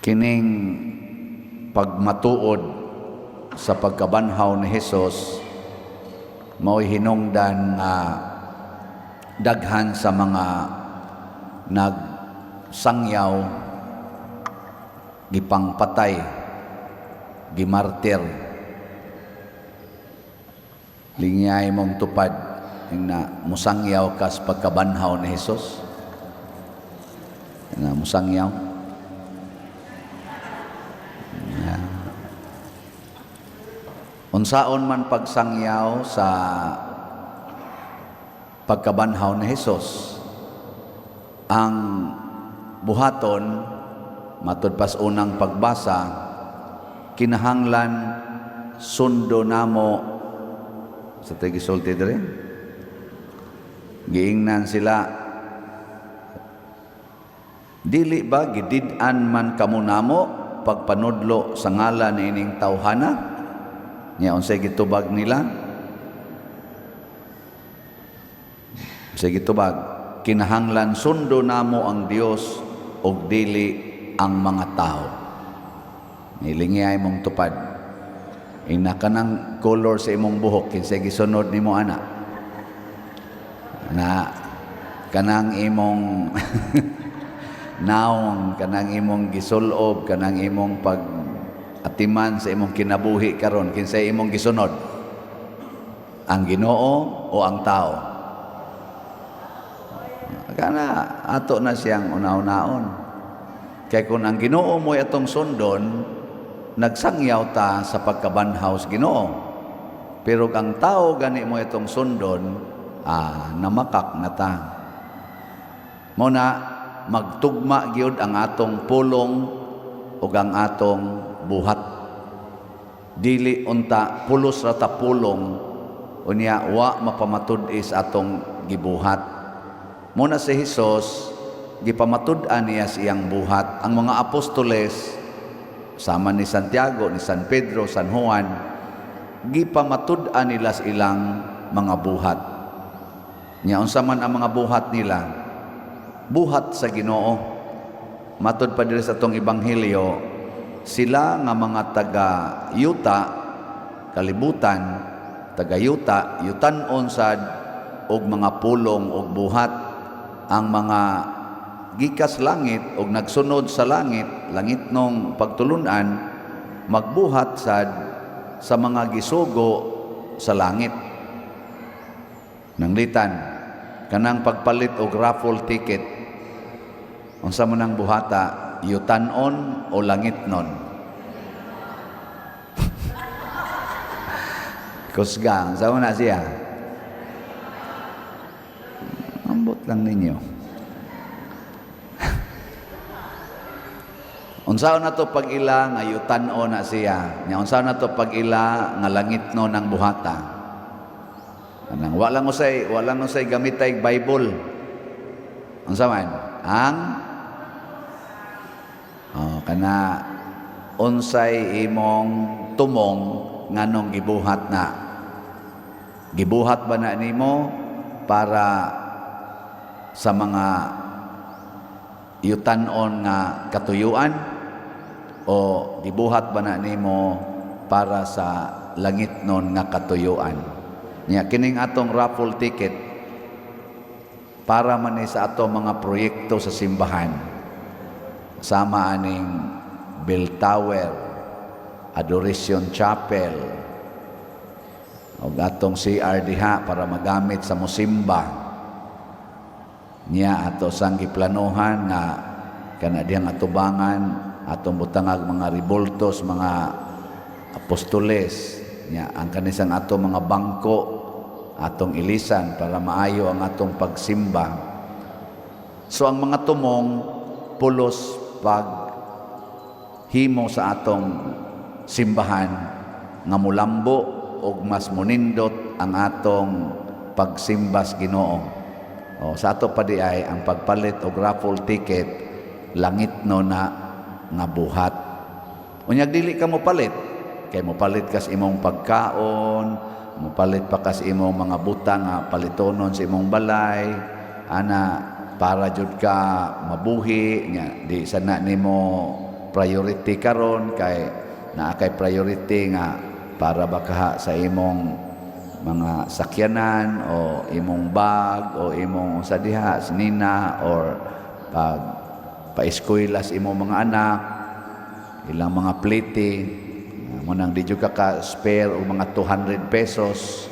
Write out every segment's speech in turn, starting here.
Kining pagmatuod sa pagkabanhaw ni Hesus mao'y hinungdan nga daghan sa mga nagsangyaw gipangpatay, gimartir. Lingyay mong tupad na musangyaw kas pagkabanhaw ni Hesus, na musangyaw. Yeah. Unsaon man pagsangyaw sa pagkabanhaw ni Hesus? Ang buhaton, matud pas unang pagbasa, kinahanglan sundo namo sa gisulti diri. Giingnan sila, "Dili ba gidid-an man kamo namo pagpanudlo sa ngalan niining tawhana?" Nya unsay gitubag nila? Unsay gitubag? Kinahanglan sundo namo ang Dios ug dili ang mga tao. Nilingiyay mong tupad. Ina kanang color sa imong buhok, kinsay gisunod nimo ana? Na kanang imong naong, kanang imong gisulob, kanang imong pag atiman sa imong kinabuhi karon, kinsay imong gisunod? Ang Ginoo o ang tao? Kana ato na siyang una-unaon. Kay kung ang Ginoo mo'y atong sundon, nagsangyaw ta sa pagkabanhaw sa Ginoo. Pero ang tao gani mo itong sundon, namakak na ta. Mao na magtugma gyud ang atong pulong ug ang atong buhat. Dili unta pulos ra ta pulong, unya wa mapamatud-i sa atong gibuhat. Mao na si Hesus, gipamatud-an niya sa iyang buhat. Ang mga apostoles sama ni Santiago, ni San Pedro, San Juan, gipamatud-an nila sa ilang mga buhat. Nya unsa man ang mga buhat nila? Buhat sa Ginoo. Matud pa diri sa atong ebanghelyo, sila nga mga taga yuta, kalibutan, taga yuta, yutan-on sad og mga pulong og buhat. Ang mga gikas langit og nagsunod sa langit, langit nong pagtulunan, magbuhat sad sa mga gisugo sa langit. Nanglitan, kanang pagpalit og raffle ticket, unsa man ang buhata, yutan-on o langitnon? Kusga, unsa man na siya? Ambot lang ninyo. Unsaon na to pag-ila nga yutan-on na siya? Nya unsaon na to pag-ila nga langitnon ang buhata? Anang wa lang usay gamitay Bible. Unsa man? Ang oh, kana unsay imong tumong nganong gibuhat na? Gibuhat ba na nimo para sa mga yutan-on nga katuyuan o gibuhat ba na nimo para sa langitnon nga katuyuan? Nya kining atong raffle ticket para man ni sa ato mga proyekto sa simbahan, sama aning Bell Tower, Adoration Chapel, ug atong CR diha para magamit sa musimba. Niya ato sang giplanuhan nga kana dihang atubangan atong butangag mga ribultos, mga apostoles. Nya ang kanisang ato mga bangko atong ilisan para maayo ang atong pagsimba. So ang mga tumong pulos pag himo sa atong simbahan nga mulambo og mas munindot ang atong pagsimba sa Ginoo. O, sa ato pa di ay ang pagpalit og raffle ticket, langit no na nga buhat. Unyag dili ka mo palit, kay mopalit kas imong pagkaon, mopalit pa kas imong mga butang nga palitonon sa imong balay, ana para jud ka mabuhi nya di sana nimo priority karon, kay naa kay priority nga para baka sa imong mga sakyanan o imong bag o imong sa diha sinina or pag paeskwela sa imong mga anak, ilang mga plite mo nang di jud ka spare og mga 200 pesos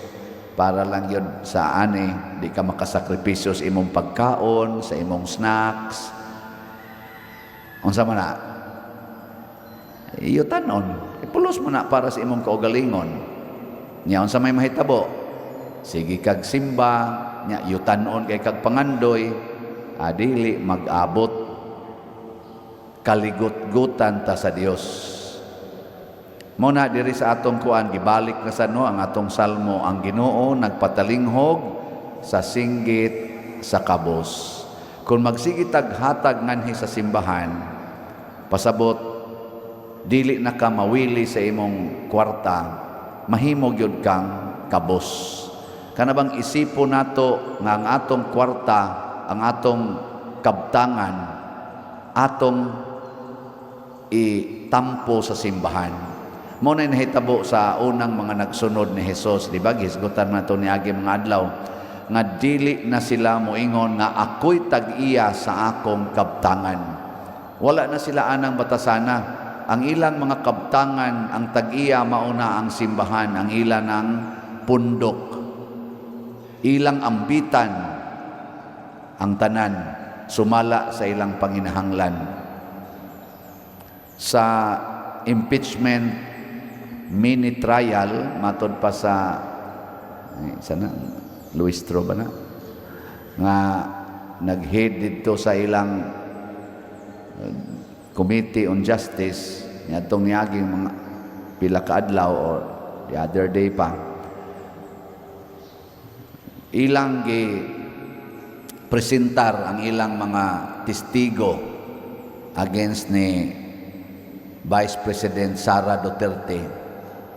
para lang yun sa ani, di ka makasakripisyo sa imong pagkaon, sa imong snacks, unsa man na iyutanon, ipulos mo na para sa imong kaugalingon. Nya unsa may mahitabo, sige kag simba, nya yutanon kay kag pangandoy, dili mag-abot, kaligot-gutan ta sa Dios. Mo na diri sa atong kuan, gibalik na sa no ang atong salmo, ang Ginoo nagpatalinghog sa singgit sa kabos. Kung magsige tag hatag nganhi sa simbahan, pasabot dili na ka mawili sa imong kwarta, mahimo gyud kang kabos. Kana bang isipo nato nga ang atong kwarta, ang atong kabtangan, atong itampo sa simbahan. Mo na nahitabo sa unang mga nagsunod ni Jesus, di ba? Gihisgutan nato niagi mga adlaw nga dili na sila moingon nga ako'y tag-iya sa akong kabtangan. Wala na sila anang batasana. Ang ilang mga kabtangan, ang tag-iya mauna ang simbahan, ang ilang ang pundok. Ilang ambitan ang tanan sumala sa ilang panginahanglan. Sa impeachment mini trial, matod pa sa sana Luistro ba na nga nag-head dito sa ilang Committee on Justice niadtong niaging mga pila ka adlaw or the other day pa, ilang gi presentar ang ilang mga testigo against ni Vice President Sara Duterte.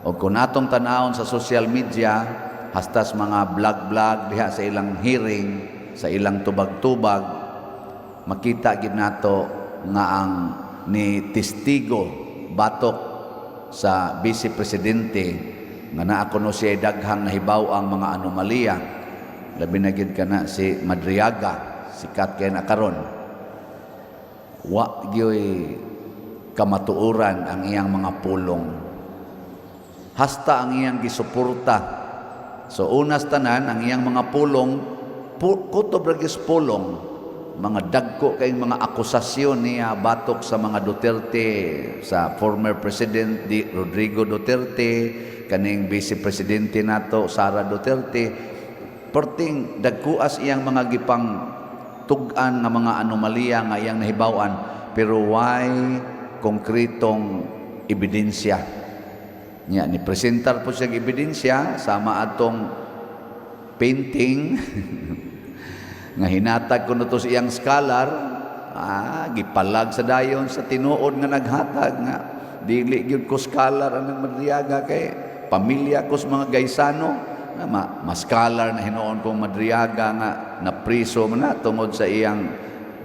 O kung atong tanawon sa social media, hastas mga vlog-vlog diha sa ilang hearing, sa ilang tubag-tubag, makita gid nato nga ang ni testigo batok sa Vice Presidente nga naa kuno siya daghang nahibaw ang mga anomalya, labi na gid kana si Madriaga, sikat kay na karon, wa gyoy kamatuoran ang iyang mga pulong, hasta ang iyang gisuporta. So unas tanan ang iyang mga pulong, kutob ra gyud pulong, mga dagko kay mga akusasyon niya batok sa mga Duterte, sa former President di Rodrigo Duterte, kaning Vice Presidente nato Sara Duterte. Perting dagkuas iyang mga gipang tug-an nga mga anomalya nga iyang nahibaw-an, pero why konkretong ebidensya. Nya ni presentar po siya ebidensya sama atong painting nga hinatag kuno to sa iyang scholar, gipalag sa dayon sa tinuod nga naghatag nga dili gyud ko scholar anang Madriaga kay pamilya ko sa mga Gaisano nga ma scholar na hinuon kong Madriaga nga napriso man na tungod sa iyang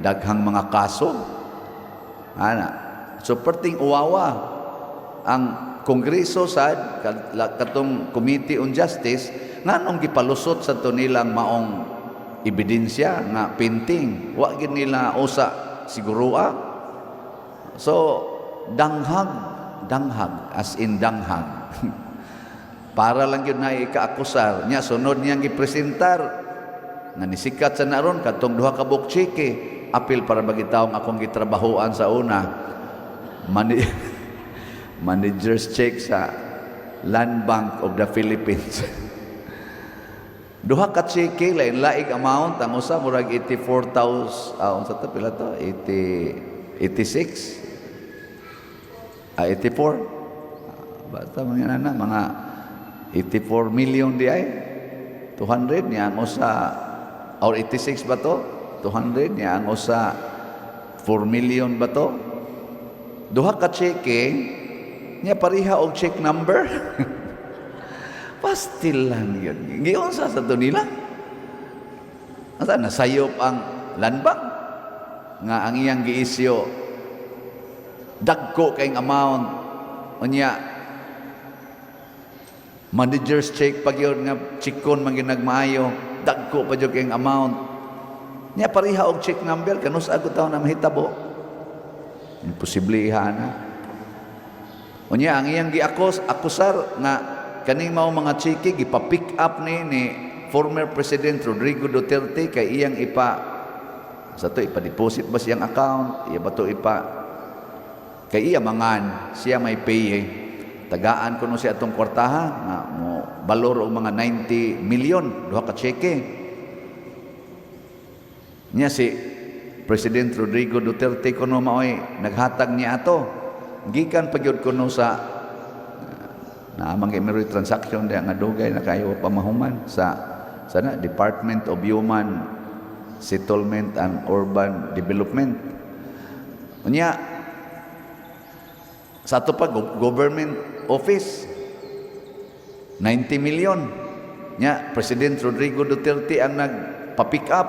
daghang mga kaso ana. So perting uwawa ang Kongreso sad, katong Committee on Justice, nganong gipalusot sa to nilang maong ebidensya nga painting? Wa gid nila usa siguroa. So danghag, danghag, as in danghag, para lang yun na ikaakusar niya. Sunod niyang gipresentar nga nisikat sa naron katong duha ka buok tseke, apil para bagitawong akong gitrabahoan sa una, manager's check sa Land Bank of the Philippines. Duha ka tseke, lain laing amount. Ang usa murag 84,000, unsa to, pila to, 80, 86, 84. Basta mga na mga 84 million di ay 200 niya ang usa, or 86 ba to, 200 niya ang usa, 4 million ba to. Duha ka tseke niya, pareha og check number. Pastil lang yun. Giunsa sa to nila? Asa nasayop ang Land Bank nga ang iyang giisyo Dagko kayong amount. Unya, manager's check pag yun nga chikon man gyud nagmaayo, dagko pa jud kayong amount. Nya pareha og check number, kanus agud taon na mahitabo? Imposible iha na. Unya ang iyang giakos akusar nga kaning mao mga tseke gipa-pick up ni former President Rodrigo Duterte kay iyang ipa sa to ipa-deposit ba siyang account, iya ba to ipa kay iya mangan siya may pay eh. Tagaan kuno siya atong kwartaha nga mo balor og mga 90 million duha ka tseke. Niya si President Rodrigo Duterte kuno maoy naghatag niya ato. Gikan pa gyud kuno sa naamang kay meron transaction diya nga dugay na kayo pa mahuman sa sana Department of Human Settlement and Urban Development. Unya sa ato pa government office, 90 million. Nya President Rodrigo Duterte ang nagpa-pick up.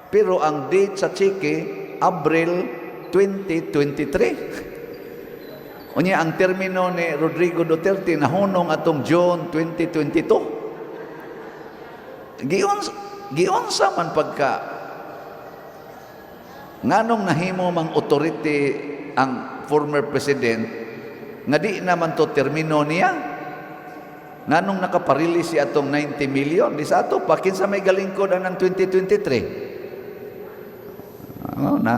Pero ang date sa tseke, Abril 2023. Unya ang termino ni Rodrigo Duterte nahunong atong June 2022. Giunsa man pagka nganong nahimo mang authority ang former president nga di naman to termino niya? Nganong nakaparili si atong 90 million di sa ato pa? Kinsa may galingkod anang 2023? Ano na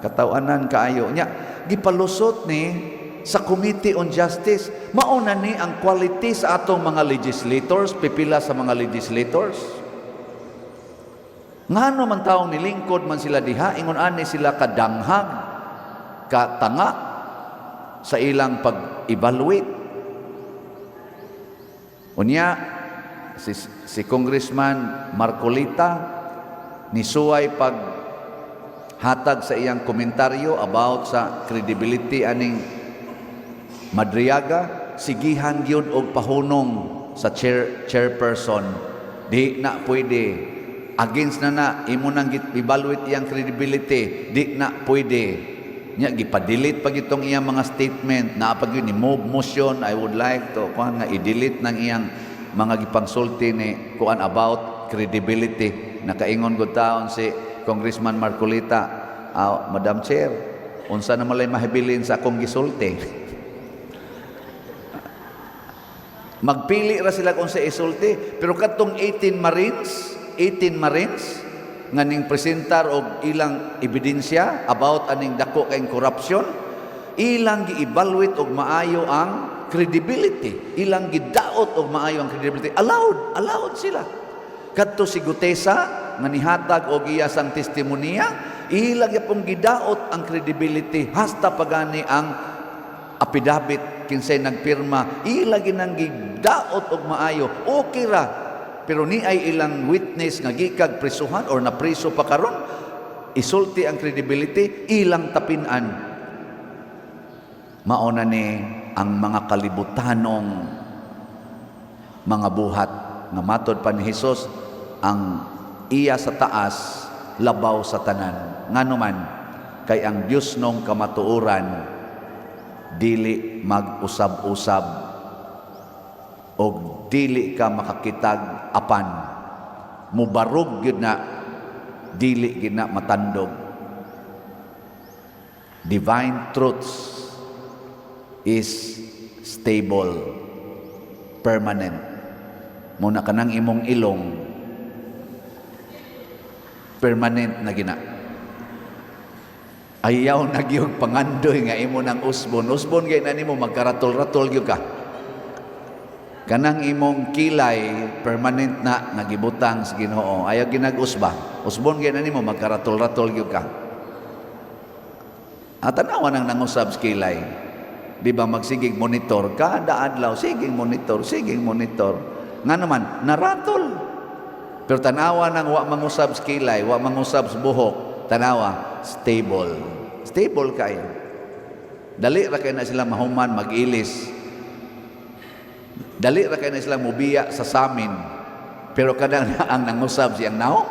katawanan kaayo nya gipalusot ni sa Committee on Justice. Mauna ni ang quality sa atong mga legislators, pipila sa mga legislators. Ngano man taong nilingkod man sila diha, ingon ani sila kadanghag, katanga sa ilang pag-evaluate. Unya, si Congressman Marcoleta nisuway pag hatag sa iyang komentaryo about sa credibility aning Madriaga, sigihan gyud og pahunong sa chairperson. Di na pwede. Against na na imo nang evaluate iyang credibility, di na pwede. Nya gipa-delete pag itong iyang mga statement na pag yun ni move motion, "I would like to kuan nga i-delete ng iyang mga gipangsulti ni kuan about credibility." Nakaingon gud taon si Congressman Marcoleta, "Ah, Madam Chair, unsa na malay mahibilin sa akong gisulti?" Magpili ra sila kung sa isulti, pero kadtong 18 Marines, 18 Marines nga ning presentar og ilang ebidensya about aning dako kayong corruption, ilang gi-evaluate og maayo ang credibility, ilang gidaot og maayo ang credibility. Allowed, allowed sila. Kadto si Guteza nga nihatag og iya sang testimonya, ilang gyapon gidaot ang credibility hasta pagani ang affidavit kinsay nagpirma, ila ginang gidaot og maayo. Okay ra, pero ni ay ilang witness nga gikag prisuhan or napriso pa karon, isulti ang credibility, ilang tapinan. Mao na ni ang mga kalibutanong mga buhat nga matod pa ni Hesus ang iya sa taas labaw sa tanan. Ngano man? Kay ang Dios nong kamatuoran dili mag-usab-usab og dili ka makakitag apan mubarog gyud na, dili gyud na matandog. Divine truths is stable, permanent. Muna kanang imong ilong, permanent na gina. Ayaw na gyud pangandoy nga imo nang usbon. Usbon kay na nimo, magkaratol-ratol gyud ka. Kanang imong kilay, permanent na nagibutang sa Ginoo. Ayaw ginag-usba. Usbon kay na nimo, magkaratol-ratol gyud ka. At tanawa nang nangusab sa kilay. Di ba magsigig monitor kada adlaw, siging monitor, siging monitor. Nga naman, naratol. Pero tanawa nang wa mangusab sa kilay, wa mangusab sa buhok, tanawa, stable. Stable kayo. Dali ra kay na sila mahuman mag-ilis. Dali ra kay na sila mubiya sa samin. Pero kadang ang nangusab siyang naong,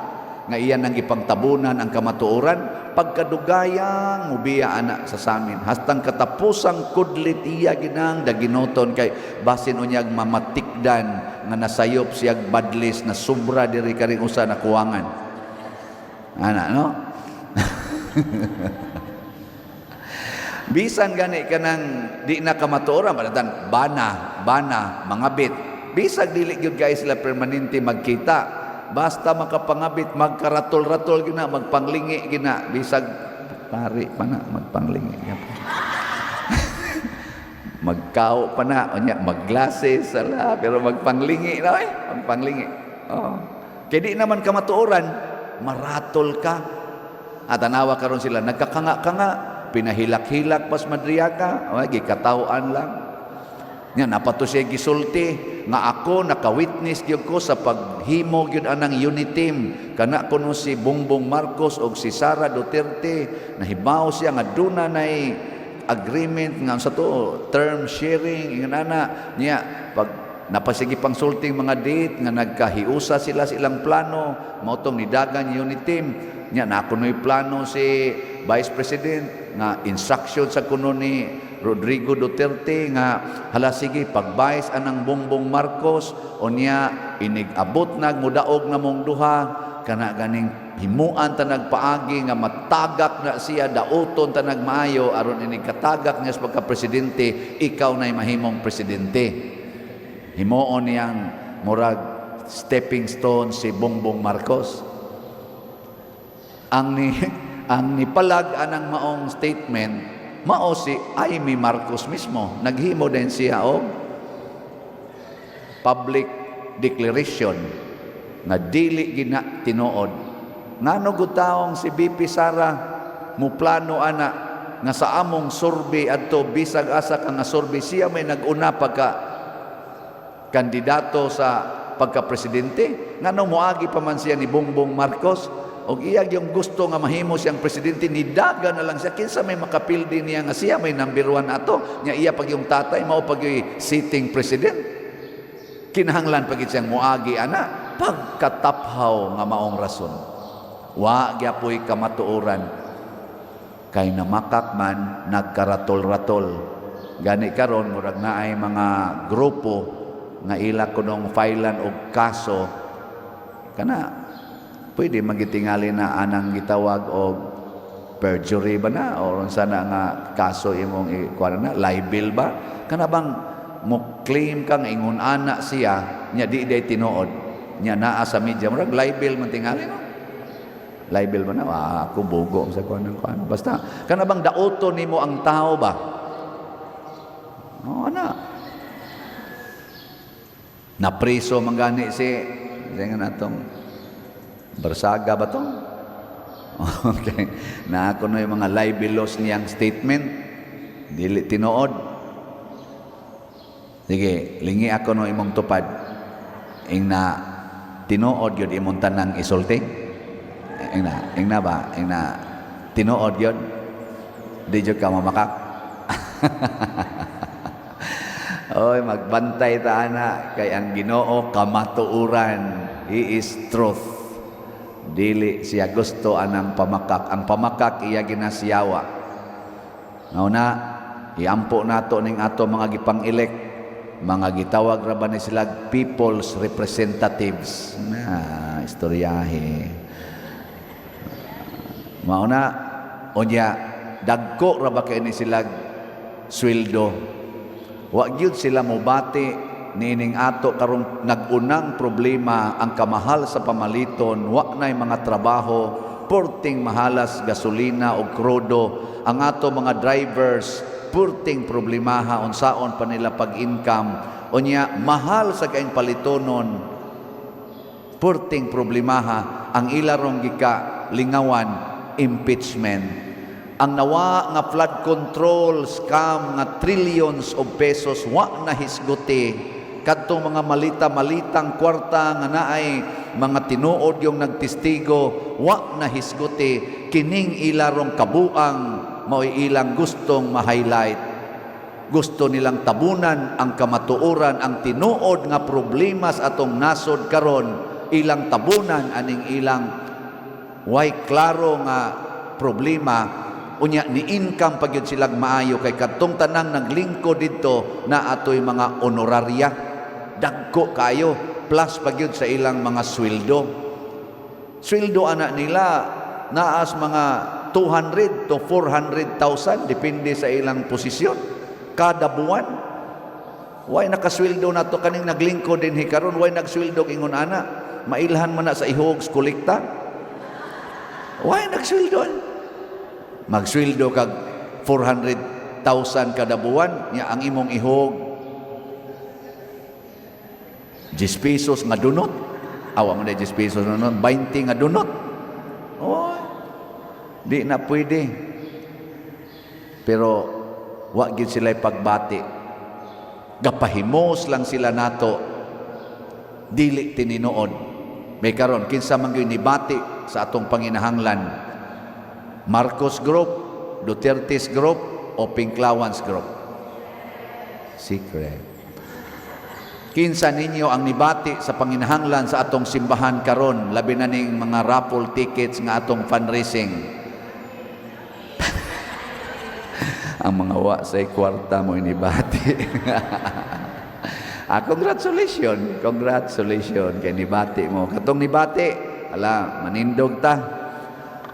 nga iyan ang ipangtabunan ang kamatuoran, Pagkadugayang mubiya ana sa samin hastang katapusang kudlit iya ginang daginoton, kay basin unyag mamatikdan nga nasayop siyag badlis na sobra diri karing usa na kuwangan ana, no? Bisan gani kanang di na kamatuoran, padatan bana bana mangabit, bisag dili gyud kay sila permanente magkita, basta makapangabit, magkaratol-ratol gina, magpanglingi gina, bisag pari pa na, magpanglingi gyapon, magkao pa na, unya magglase sala, pero magpanglingi na eh, magpanglingi. Oh. Kay di naman kamatuoran, maratol ka. At tanawa karon sila nagkakanga-kanga, pinahilak-hilak pas Madriaga, oh, gikataw-an lang. Nya napato siya gisulti nga ako naka-witness gyud ko sa paghimo gyud anang unity team, kana kuno si Bongbong Marcos og si Sara Duterte. Nahibaw siya nga duna nay agreement nga sa to term sharing, ingon ana niya. Pag napasigi pang sulting mga date nga nagkahiusa sila sa ilang plano, mao tong nidagan unity team niya. Na kuno'y plano si Vice President nga instruction sa kuno ni Rodrigo Duterte nga hala sige, pag vice anang Bongbong Marcos, unya inig-abot nag mudaog na mong duha, kana ganing himuan ta nagpaagi nga matagak na siya, dauton ta nagmaayo aron inig katagak niya sa pagka-presidente, ikaw na'y mahimong presidente. Himuon niyang murag stepping stone si Bongbong Marcos. Ang nipalag anang maong statement mao si Imee Marcos mismo. Naghimo din siya og public declaration nga dili gina tinuod. Ngano gud taong si VP Sara mo plano ana nga sa among survey adto, bisag asa ka nga survey, siya may nag-una pagka kandidato sa pagka-presidente? Ngano moagi pa man siya ni Bongbong Marcos og iya yung gusto nga mahimo siyang presidente, nidaga na lang siya? Kinsa may makapildi niya nga siya may number one ato nya? Iya pag yung tatay mao pag yung sitting president, kinahanglan pag siyang moagi ana? Pagkataphaw nga maong rason, wa gyapoy kamatuoran, kay namakak man, nagkaratol-ratol gani. Karon murag naay mga grupo nga ila kunong filean og kaso kana, pwede magitingali na anang gitawag og perjury ba na or unsa na nga kaso imong ikuan na, libel ba, kana bang mo claim ka nga ingon ana siya nya di day tinuod nya naa sa media? Murag libel man tingali, no? Libel ba na? Ah, ako bugo sa kuan ng kuan, basta kana bang dauto nimo ang tao ba? Oh, ana napriso man gani si nga natong Barsaga ba to? Okay. Na ako na yung mga libelous niyang statement. Dili tinuod. Sige, lingi ako no imong tupad. Ing na tinuod yun imong tanang isulti. Ing na ba? Ing na tinuod yun. Di jud ka mamakak. Oy, magbantay ta ana kay ang Ginoo kamatuoran. He is truth. Dili siya gusto anang pamakak. Ang pamakak iya ginasiyawa. Mao na iampo nato ning ato mga gipang-elect, mga gitawag ra ba ni sila people's representatives na istoryahe. Mao na unya dagko ra ba kay ni sila sweldo? Wa gyud sila mobati niining ato karong nag-unang problema, ang kamahal sa pamaliton, wa na'y mga trabaho, purting mahalas gasolina o krudo. Ang ato mga drivers purting problemaha unsaon pa nila pag-income. Unya mahal sa kaing palitonon, purting problemaha. Ang ilarong gika lingawan, impeachment. Ang nawa nga flood control scam nga trillions of pesos wa na hisguti, kadtong mga malita-malitang kwarta nga naay mga tinuod yung nagtestigo wa na hisguti, kining ilarong kabuang mao'y ilang gustong ma-highlight. Gusto nilang tabunan ang kamatuoran, ang tinuod nga problema sa atong nasod karon, ilang tabunan aning ilang way klaro nga problema. Unya ni income pa gyud silang maayo kay kadtong tanang naglingkod didto na atoy mga honoraria, dagko kayo, plus pa gyud sa ilang mga sweldo. Sweldo ana nila naas mga 200 to 400,000, depende sa ilang posisyon kada buwan. Way nakasweldo na to kaning naglingkod dinhi karon, way nagsweldo ingon ana. Mailhan man na sa ihog kolekta. Way nagsweldo. Magsweldo kag 400,000 kada buwan, nya ang imong ihog 10 pesos nga dunot. Awa mo na 10 pesos dunot, 20 nga dunot. Oh, di na pwede. Pero wa gid sila pagbati. Gapahimos lang sila nato. Dili tininuod. May karon, kinsa man gyud nibati sa atong panginahanglan? Marcos Group, Duterte's Group, o Pinklawans Group? Secret. Kinsa ninyo ang nibati sa panginahanglan sa atong simbahan karon, labi na ning mga raffle tickets nga atong fundraising? Ang mga wa sa kwarta mo inibati. Ah, congratulations, congratulations kay nibati mo. Katong nibati, ala, manindog ta.